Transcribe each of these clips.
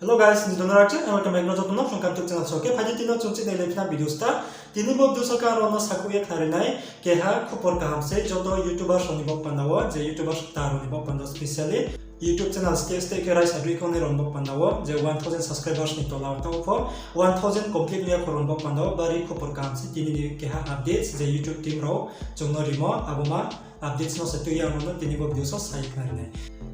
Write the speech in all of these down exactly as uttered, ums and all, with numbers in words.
Hello guys, nji dono rakcha, ang welcome back no joto no Songkam YouTube channel so. Khe phai di tini no chung chini lephina video start. Tini bo video so khe ang rao no sakhouh ye khnari nai, keha khupor kaham se joto YouTubers rao ni baoh panda wo, je YouTubers kta rao ni baoh panda wo, specially YouTube channel steh steh khe raisa droi khe ongnai rao ni baoh panda wo, je one thousand subscribers ni tola wo taoh pho, one thousand complete ong ya kho rao ni baoh panda wo, bari khupor kaham se tini ni keha updates je YouTube team rao chung no rimo, abo ma updates no se tui ye ang rao no tini bo video so sa ye khnari nai.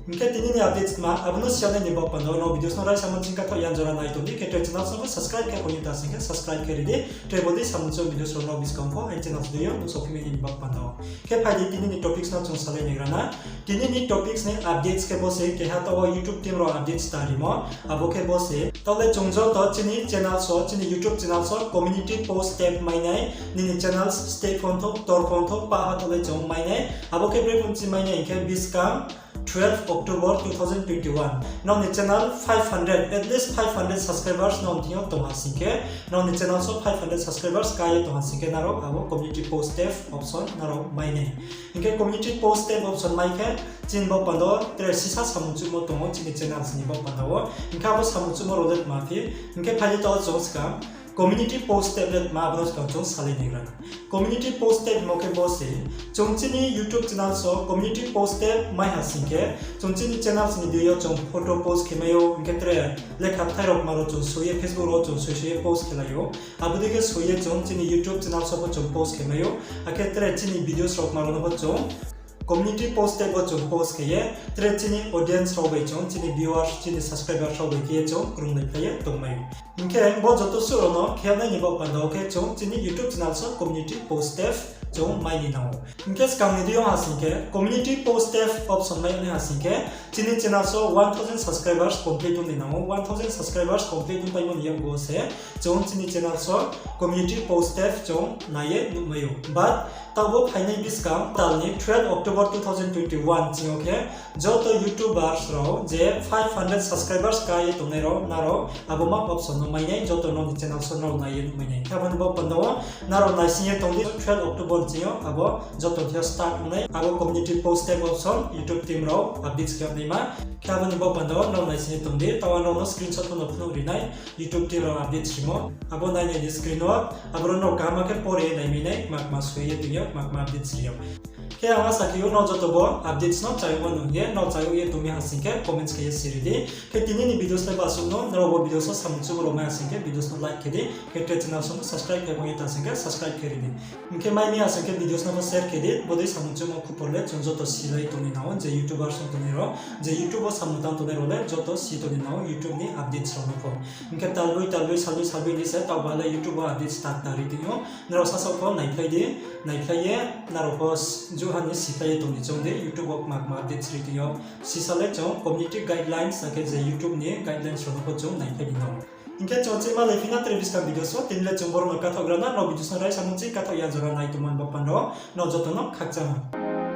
Hing khe tini ni updates tma, abo no si ya nai ni baoh panda wo, nrao videos no raisa mo ching kathaoh yan jora nai tong di, khe tre channel so bo subscribe khe kho ni ta sing khe subscribe khe ri di, tre bodei samung chouh videos rao nrao buskang pho aini channel video yo nuhsao phi mai ni baoh panda wo. Khe phai di tini ni topics no chung salai naigra na. Tini ni topics ni updates khe bo se keha taoh wo YouTube team rao updates ta rimo, abo khe bo se. Taoh le chung joto chini channel so, chini YouTube channel so community post tab mai nai, nini channels steh phone thou, ktor phone thou, pah ha taoh le chung mai nai. Abo khe bre phone chi mai nai hing khe buskang twelve October two thousand twenty-one. Nrao ni channel five hundred, at least five hundred subscribers nrao ni thing yo tong ha sing khe, nrao ni channel so five hundred subscribers ka ye tong ha sing khe, nrao abo community post tab option nrao mai nai. Hing khe community post tab option mai khe, chini baoh panda wo tre sisa samung chuhmo tong ou chini channels ni baoh panda wo. Hing khe abo samung chuhmo rao le tma phi, hing khe phai di taoh chung skang community post tab le tma, abo no skang chung salai naigra na. Community post tab hingmo khe bo se, chung chini YouTube channel so community post tab mai ha sing khe, chung chini channels ni deing yo chung photo post khe mai ou, hing khe tre lekha bthai rao kma rao chung soi ye, Facebook rao chung soi soi ye post khe lai ou. Abo dei khe soi ye chung chini YouTube channel so pho chung post khe mai ou. Akhe tre chini videos rao kma rao no pho chung community post tab wo chung post khe ye, tre chini audience rao bai chung, chini viewers, chini subscribers rao bai khe ye chung krunglai phai ye tongmai ou. Hing khe bo joto suh rao no khe nai ni baoh panda wo khe chung chini YouTube channel so community post tab chung mai ni nang ou. Hing khe skang ni deing yo ha sing khe community post tab option mai nai ha sing khe, chini channel so one thousand subscribers complete ong ni nang ou, one thousand subscribers complete ong paimo ni yakgu wo se chung chini channel so community post tab chung nai ye nuhmai ou. But taoh bo phainai buskang tal ni twelve October two thousand twenty-one ching yo khe joto YouTubers rao je five hundred subscribers ka ye tongnai rao, nrao abo ma option no mai nai, joto nrao ni channel so nrao nai ye nuhmai nai. Khe abo ni baoh panda wo nrao naising ye tong di, twelve October ching yo abo joto thing yo start ong nai, abo community post tab option YouTube team rao updates khe naima. Khe abo ni baoh panda wo nrao naising ye tong di, taoh ang nrao no screenshot pho no phnuh ri nai, YouTube team rao updates rimo. Abo nai nai di screen wo, aboro nrao kaham khe pore ye nai mai nai, kma kma soi ye tong yo, kma kma updates ri yo. Khe ang asa khe ou nrao joto bo updates no chayagmo nung ye, nrao chayag ye tong mi ha sing khe comments khe ye si ri di. Khe tini ni videos le basuh no, nrao bo videos wo samung chuhmo rao mai ha sing khe videos no like khe di. Khe tre channel so no subscribe khe phang ye ta sing khe subscribe khe ri di. Hing khe mai mi ha sing khe videos no pho share khe di. Bodei samung chuhmo khupor le chung joto silai tong ni nang ou, je YouTubers ong tongnai rao, je YouTube wo samung tang tongnai rao le joto si tong ni nang ou YouTube ni updates rao no pho. Hing khe talboi talboi, salboi salboi ni se taoh ba le YouTube wo updates ta ta ri tong ou. Nrao sasaoh pho naiphlai di, naiphlai ye nrao pho juha ni siphlai ye tong ni choung di, YouTube wo kma kma updates ri tong ou. Sisa le chung community guidelines akhe je YouTube ni guidelines rao no pho chung naiphlai di nang ou. Hing khe chung chima lai phi na tre buskang videos wo, tini le chung boro no kathaohgra na, nrao videos no raisa mung ching kathaoh yan jora nai tongmo ni baoh panda wo, nrao joto no khakchang ha.